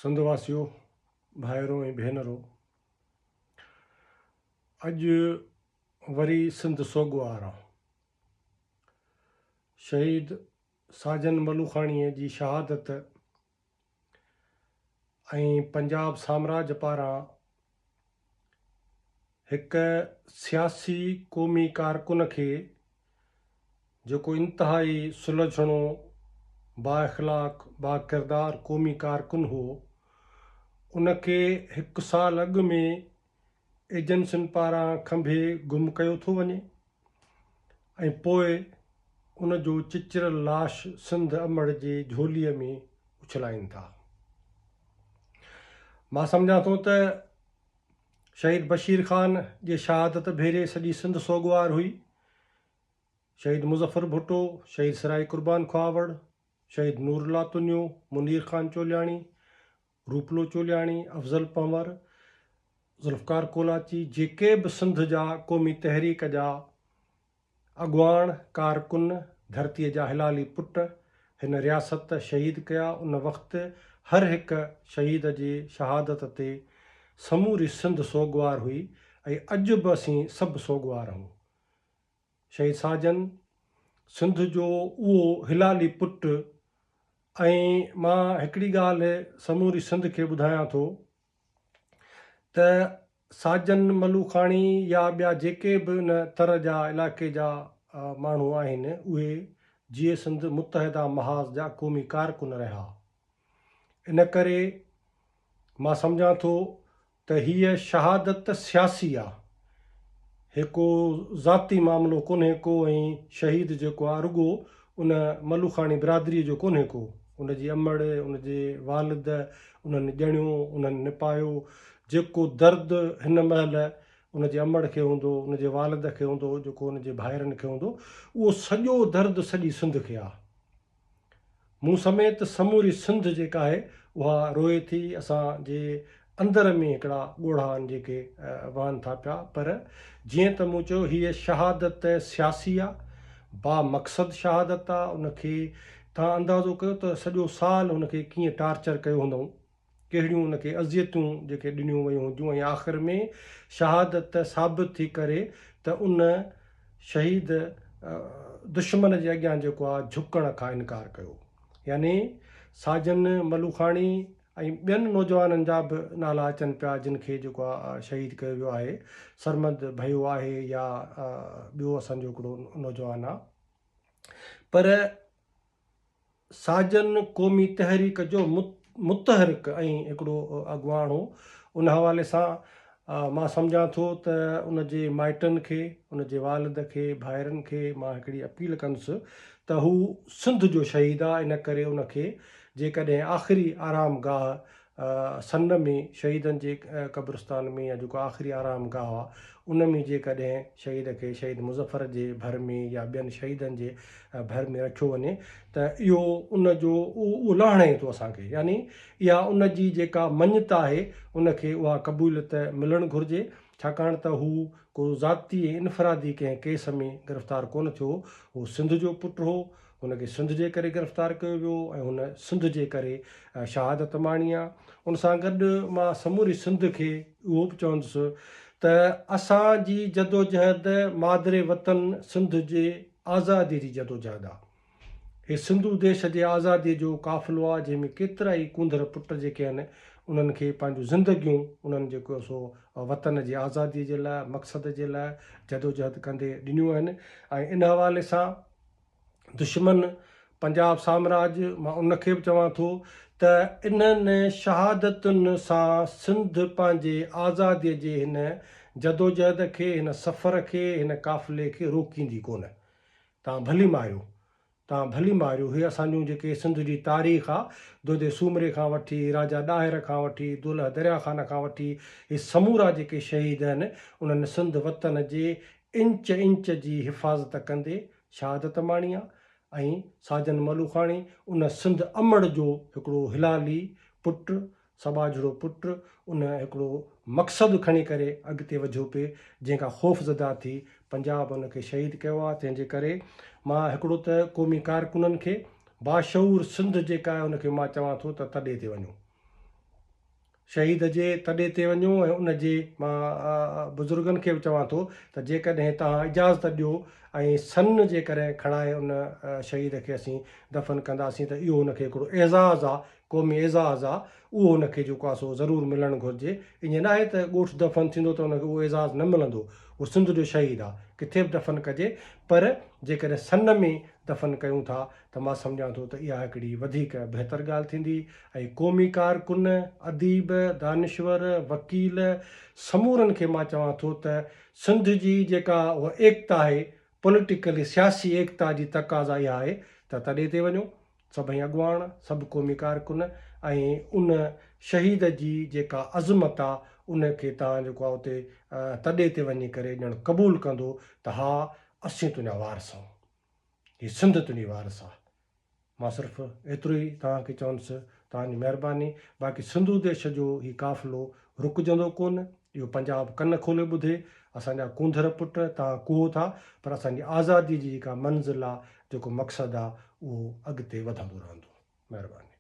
سنڌ واسيو، ڀائرو ۽ ڀينرو، اڄ وري سنڌ سوڳوار آ. شهيد ساجن ملوکاڻيء جي شهادت ۽ پنجاب سامراج پاران هڪ سياسي قومي ڪارڪن کي جيڪو انتهائي سلجهڻو، بااخلاق، باڪردار قومي ڪارڪن هو، ان کي هڪ سال اڳ ۾ ايجنسين پاران کنڀي گم ڪيو ٿو وڃي ۽ پوء ان جو چچريل لاش سنڌ امڙ جي جهوليء ۾ اڇلائين ٿا. مان سمجهان ٿو ته شهيد بشير خان جي شهادت ڀيري سڄي سنڌ سوڳوار هئي. شهيد مظفر ڀٽو، شهيد سرائي قربان کهاوڙ، شهيد نور الله تنيو، منير خان چولياڻي، روپلو چولياڻي، افضل پنهور، ذوالفقار ڪولاچي جيڪي به سنڌ جا قومي تحريڪ جا اڳواڻ، ڪارڪن، ڌرتيء جا هلالي پٽ هن رياست شهيد ڪيا، ان وقت هر هڪ شهيد جي شهادت تي سموري سنڌ سوڳوار هئي ۽ اڄ به اسين سڀ سوڳوار آهيون. شهيد ساجن سنڌ جو اهو هلالي پٽ ۽ مان هڪڙي ڳالهه سموري سنڌ کي ٻڌايان ٿو ته ساجن ملوکاڻي يا ٻيا جيڪي به ان تر جا علائقي جا ماڻهو آهن اهي جيئي سنڌ متحده محاذ جا قومي ڪارڪن رهيا. ان ڪري مان سمجهان ٿو ته هيء شهادت سياسي آ. هي ڪو ذاتي معاملو ڪونهي ڪو ۽ شهيد جيڪو آ رڳو ان ملوکاڻي برادريء جو ڪونهي ڪو. ان جي امڙ، ان جي والد، انهن ڄڻيو، انهن نپايو، جيڪو درد هن مهل ان جي امڙ کي هوندو، ان جي والد کي هوندو، جيڪو ان جي ڀائرن کي هوندو، اهو سڄو درد سڄي سنڌ کي آ. مون سميت سموري سنڌ جيڪا آهي اها روئي ٿي، اسان جي اندر ۾ هڪڙا ڳوڙها آهن جيڪي وهن ٿا پيا، پر جيئن ته مون چيو هيء شهادت سياسي آ، بامقصد شهادت آ، ان کي توهان اندازو ڪيو ته سڄو سال هن کي ڪيئن ٽارچر ڪيو هوندائون. ڪهڙيون ان کي اذيتون جيڪي ڏنيون ويون هونديون ۽ آخر ۾ شهادت ثابت ٿي ڪري ته ان شهيد دشمن جي اڳيان جيڪو آ جهڪڻ کان انڪار ڪيو يعني ساجن ملوکاڻي ۽ ٻين نوجوانن جا به نالا اچن پيا جن کي جيڪو آ شهيد ڪيو ويو آهي سرمد ڀيو آهي يا ٻيو اسان جو هڪڙو نوجوان آ پر ساجن قومي تحريڪ جو متحرڪ ۽ هڪڙو اڳواڻ هو. ان حوالي سان مان سمجهان ٿو ته ان جي مائٽن کي، ان جي والد کي، ڀائرن کي مان هڪڙي اپيل ڪندس ته هو سنڌ جو شهيد آ ان ڪري ان کي جيڪڏهن آخري آرام گاهه سن ۾ شهيدن جي قبرستان ۾ يا جيڪو آخري آرام گاهه آ ان ۾ جيڪڏهن شهيد کي شهيد مظفر جي ڀر ۾ يا ٻين شهيدن جي ڀر ۾ رکيو وڃي ته اهو ان جو اهو لهڻي ٿو اسان کي يعني اها ان جي جيڪا مڃتا آهي ان کي اها قبوليت ملڻ گهرجي ڇاڪاڻ ته هو ڪو ذاتي ۽ انفرادي ڪنهن ڪيس ۾ گرفتار ڪونه ٿيو هو سنڌ جو پٽ هو هن کي سنڌ جي ڪري گرفتار ڪيو ويو ۽ هن سنڌ جي ڪري شهادت ماڻي آ. ان سان گڏ مان سموري سنڌ کي اهو به چوندس ته اسان جي جدوجهد مادر وطن سنڌ جي آزادي جي جدوجهد آ. هي سنڌو ديش جي آزادي جو قافلو آ جنهن ۾ ڪيترائي ڪونڌر پٽ جيڪي آهن انهن کي پنهنجون زندگيون انهن جيڪو سو وطن جي آزادي جي لاء مقصد جي لاء جدوجهد ڪندي ڏنيون آهن ۽ ان حوالي سان دشمن پنجاب سامراج مان ان کي به چوان ٿو ته انهن شهادتن سان سنڌ پنهنجي آزادي جي هن جدوجهد کي هن سفر کي هن قافلي کي روڪيندي ڪونه. توهان ڀلي ماريو توهان ڀلي ماريو هي اسان جون جيڪي سنڌ جي تاريخ آ دودي سومري کان وٺي راجا ڏاهر کان وٺي دولهه دريا خان کان وٺي هي سمورا جيڪي شهيد آهن انهن سنڌ وطن جي انچ انچ جي حفاظت ڪندي شهادت ماڻي آ ۽ ساجن ملوکاڻي ان سنڌ امڙ جو هڪڙو هلالي پٽ، سٻاجهڙو پٽ ان هڪڙو مقصد کڻي ڪري اڳتي وڌيو پئي جنهن کان خوفزده ٿي پنجاب ان کي شهيد ڪيو آ تنهن جي ڪري مان هڪڙو ته قومي ڪارڪنن کي باشعور سنڌ جيڪا آهي ان کي مان چوان ٿو ته تڏي تي وڃو. شهيد جي تڏي تي وڃو ۽ ان جي مان بزرگن کي به چوان ٿو ته جيڪڏهن توهان اجازت ڏيو ۽ سن جيڪڏهن کڻائي ان شهيد کي اسين دفن ڪنداسين ته اهو ان کي هڪڙو اعزاز آ قومي اعزاز آ اهو ان کي جيڪو آ سو ضرور ملڻ گهرجي ائين ناهي ته ڳوٺ دفن ٿيندو ته ان کي اهو اعزاز نه ملندو اهو سنڌ جو شهيد آ ڪٿي به دفن ڪجي پر جيڪڏهن سن ۾ دفن ڪيون ٿا ته مان سمجهان ٿو ته اها هڪڙي وڌيڪ بهتر ڳالهه ٿيندي ۽ قومي ڪارڪن، اديب، دانشور، وڪيل سمورن کي مان چوان ٿو ته سنڌ جي جيڪا اها ايڪتا آهي، پوليٽيڪلي سياسي ايڪتا جي تقاضا اها آهي ته تڏي تي وڃو سڀئي اڳواڻ، سڀ قومي ڪارڪن ۽ ان شهيد جي جيڪا عظمت آ ان کي توهان جيڪو آ اتي تڏي تي وڃي ڪري ڄڻ قبول ڪندو ته ها اسين تنهنجا وارث آهيون. هي سنڌ تنهنجي وارث آ. مان صرف ايترو ئي توهان کي چوندس، توهان جي مهرباني. باقي سنڌو ديش جو هي قافلو رڪجندو ڪونه، اهو پنجاب ڪن کولي ٻڌي، اسان جا ڪونڌر پٽ توهان ڪوهو ٿا، پر اسان جي آزادي جي جيڪا منزل آ، جيڪو مقصد آ، اهو اڳتي وڌندو رهندو. مهرباني.